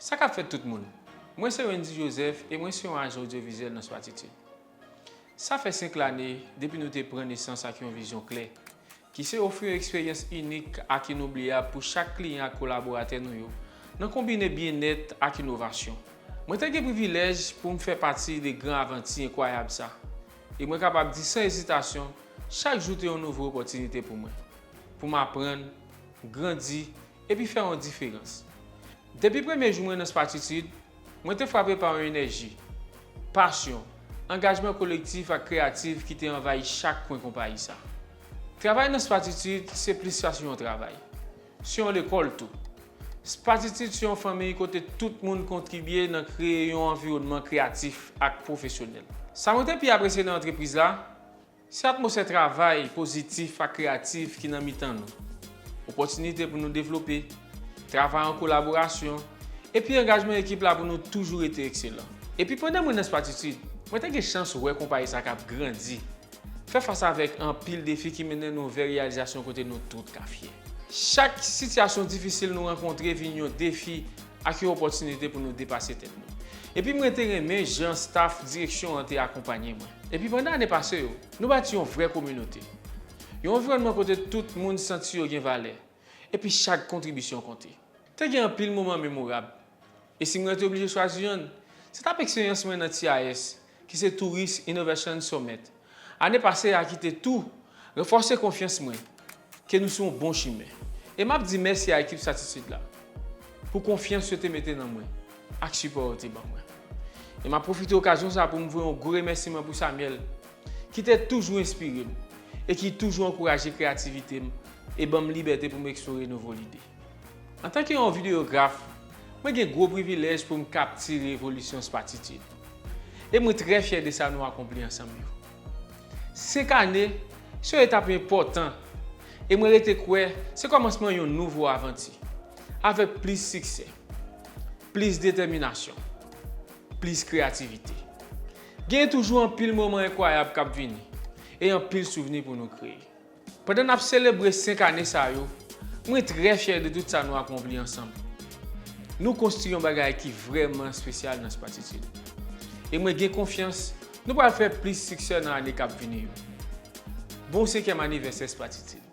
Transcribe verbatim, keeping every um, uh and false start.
Sa k ap fèt tout moun? Mwen se Wendy Joseph e mwen se yon ajan odyovizyèl nan Spatitude. Sa fè senk lane depi nou te pran nesans ak yon vizyon klè, ki se ofri yon eksperyans inik ak inoubliyab pou chak kliyan ak kolaboratè nou yo, nan konbine byennèt ak inovasyon. Mwen te gen privilèj pou m fè pati de gran avanti enkwayab sa, e mwen kapab di san ezitasyon, chak jou te yon nouvo opòtinite pou mwen, pou m aprann, grandi, epi fè yon diferans. Depi premye jou mwen nan Spatitude, mwen te frape pa yon enèji, pasyon, angajman kolektif ak kreyatif ki te anvayi chak kwen konpayi sa. Travay nan Spatitude se plis pase yon travay. Se yon lekòl tou. Spatitude se yon fanmi kote tout moun kontribye nan kreye yon anviwònman kreyatif ak pwofesyonèl. Sa mwen te pi apresye nan antrepriz la, se atmosfè travay pozitif ak kreyatif ki nan mitan nou. Opòtinite pou nou devlope, travay an kolaborasyon, epi angajman ekip la pou nou toujou rete ekselan. Epi pandan mwen nan Spatitude, mwen te gen chans wè konpayi sa k ap grandi, fè fas avèk anpil defi ki mennen nou vè reyalizasyon kote nou tout ka fyè. Chak sitiyasyon difisil nou rankontre vin yon defi ak yon opòtinite pou nou depase tèt nou. Epi mwen te renmen jan staf direksyon an te akonpanye mwen. Epi pandan ane pase yo, nou bati yon vrè kominote. Yon anviwònman kote tout moun santi yo gen valè, epi chak kontribisyon konte. Te gen anpil moman memorab, e si mwen te oblije chwazi yonn, se t ap eksperyans mwen nan T I S, ki se Tourist Innovation Summit. Ane pase a ki te tou ranfòse konfyans mwen ke nou sou yon bon chimen. E m ap di mèsi a ekip Spatitude la pou konfyans yo te mete nan mwen ak sipò yo te ban mwen. E m ap pwofite okazyon sa a pou m voye yon gwo remèsiman pou Samuel, ki te toujou enspire m e ki toujou ankouraje kreyativite m e ban m libète pou m eksplore nouvo lide. Antanke yon videograf, mwen gen gwo privilèj pou m kaptire evolisyon Spatitude. E mwen trè fyè de sa nou akonpli ansanm yo. Senk ane, se yon etap enpòtan, e mwen rete kwè se kòmansman yon nouvo avanti, avèk plis siksè, plis detèminasyon, plis kreyativite. Gen toujou anpil moman enkwayab k ap vini, e anpil souvni pou nou kreye. Pandan n ap selebre senk ane sa yo, mwen trè fyè de tout sa nou akonpli ansanm. Nou konstwi yon bagay ki vrèman espesyal nan Spatitude. E mwen gen konfyans nou pral fè plis siksè nan ane k ap vini yo. Bon senkyèm anivèsè Spatitude!